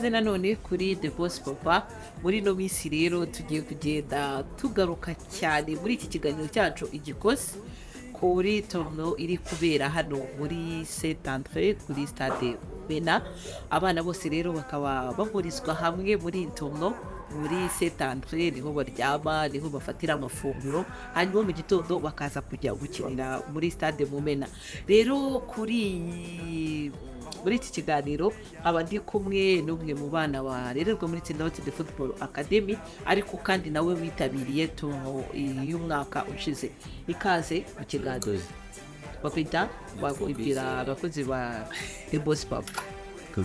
Ikaze nanone kuri The Boss Papa. Muri ino minsi rero tugiye kugenda tugaruka cyane muri iki kiganiro cyacu igikosi kuri tournoi iri kubera hano muri Saint Andre, kuri Stade Mena. Abana bose rero bakaba bahurizwa hamwe muri iyi tournoi muri Saint Andre, niho baryama, niho bafatira amafunguro, hanyuma mu gitondo bakaza kujya gukinira muri Stade Mumena. Rero kuri iyi muri iki kiganiro nkaba ndi kumwe n'umwe mu bana barererwa muri Tsinda The Football Academy, ariko kandi nawe witabiriye tournoi y'umwaka ushize. Ikaze mu kiganiro. Bakwita, bakwibwira abakozi ba The Boss Papa.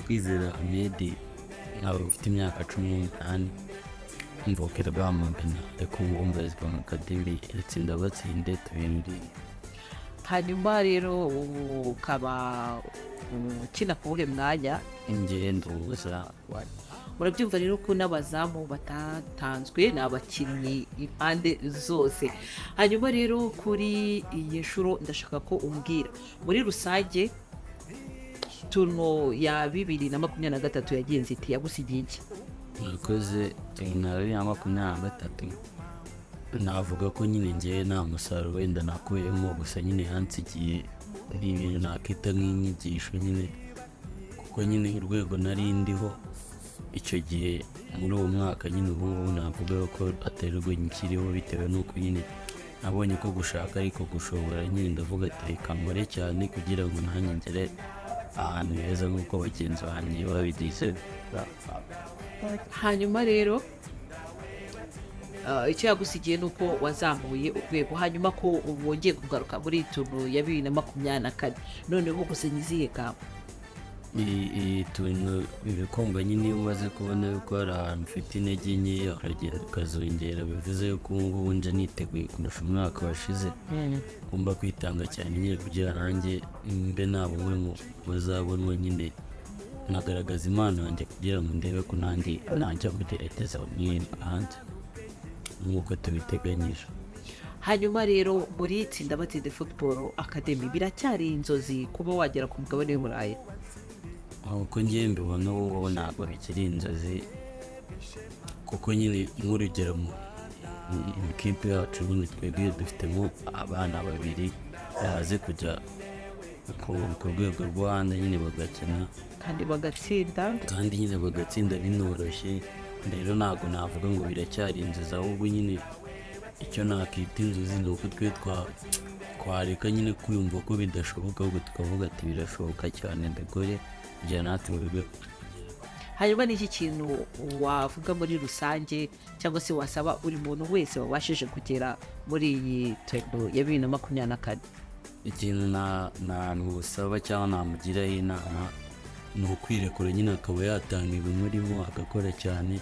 Kwizera Ahmed, nkaba mfite imyaka 18, mvukira Rwamagana, ariko ubu mbarizwa mu academy ya Tsinda Batsinde tubiri. Hanyuma rero ukaba ukina ku wuhe mwanya? Ingendo gusa. Murabyumva rero ko n'abazamu batatanzwe, ni abakinnyi impande zose. Hanyuma rero kuri iyi nshuro ndashaka ko umbwira muri rusange tournoi ya 2023 yagenze iti, yagusigiye iki? Murakoze. Na 2023 navuga ko nyine ngewe nta musaruro wenda nakuyemo, gusa nyine yansigiye ni ibintu nakita nk'inyigisho nyine, kuko nyine urwego nari ndiho icyo gihe muri uwo mwaka nyine, ubu ngubu navuga ko atari rwo nkiriho, bitewe n'uko nyine nabonye ko gushaka ariko gushobora. Nyine ndavuga ati reka nkore cyane kugira ngo nanjye ngere ahantu heza nk'uko bagenzi banjye babigize. Hanyuma rero icyo yagusigiye ni uko wazamuye urwego, hanyuma ko ubu wongeye kugaruka muri tournoi ya 2024, noneho gusa izihe kamba? Iyi tuntu ibikombe nyine, iyo umaze kubona yuko hari ahantu ufite intege nkeya, uragenda ukazongera. Bivuze yuko ubu ngubu nje niteguye kurusha umwaka washize. Ngomba kwitanga cyane nyine kugira nanjye mbe naba umwe mu bazabonwa, nyine nkagaragaza impano yanjye kugira ngo ndebe ko nanjye najya kugerageza nyine hanze nk'uko tubiteganyije. Hanyuma rero muri Tsinda Batsinde Football Academy, biracyari inzozi kuba wagera ku mugabane w'Uburayi? Uko ngiye mbibona ubu ngubu, ntabwo bikiri inzozi, kuko nyine nk'urugero mu ikipe yacu nyine twebwe dufitemo abana babiri bazi kujya ku rwego rwo hanze nyine bagakina. Kandi bagatsinda. Kandi nyine bagatsinda binoroshye. Rero ntabwo navuga ngo biracyari inzozi, ahubwo nyine icyo nakita inzozi ni uko twe twareka nyine kwiyumva ko bidashoboka, ahubwo tukavuga ati birashoboka cyane, mbikore kugira natwe mu rwego. Hanyuma ni iki kintu wavuga muri rusange cyangwa se wasaba buri muntu wese wabashije kugera muri iyi tournoi ya 2024? Ikintu namusaba cyangwa namugiraho inama ni ukwirekura nyine, akaba yatanga ibimurimo, agakora cyane,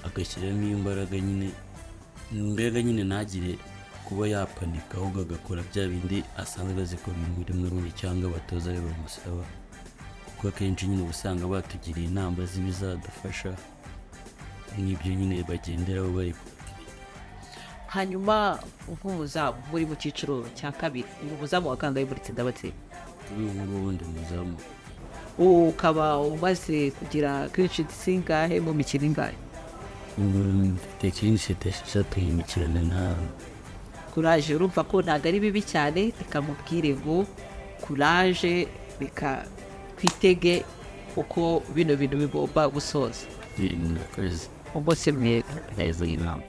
agashyiramo imbaraga nyine, mbega nyine ntagire kuba yapanika, ahubwo agakora bya bindi asanzwe azi ko bimurimo nyine cyangwa abatoza be bamusaba, kuko akenshi nyine uba usanga batugiriye inama z'ibizadufasha, n'ibyo nyine bagenderaho bari. Hanyuma nk'umuzamu muri mu cyiciro cya kabiri, ubu umuzamu wa kangahe muri Tsinda Batsinda? Kuri ubu ngubu ndi muzamu. Ukaba umaze kugira clean sheet zingahe mu mikino ingahe? Mfite clean sheet 6 mu mikino 8. Courage! Urumva ko ntabwo ari bibi cyane. Reka mubwire ngo courage, reka twitege uko bino bintu bigomba gusoza. Murakoze. Umunsi mwiza. Neza inama.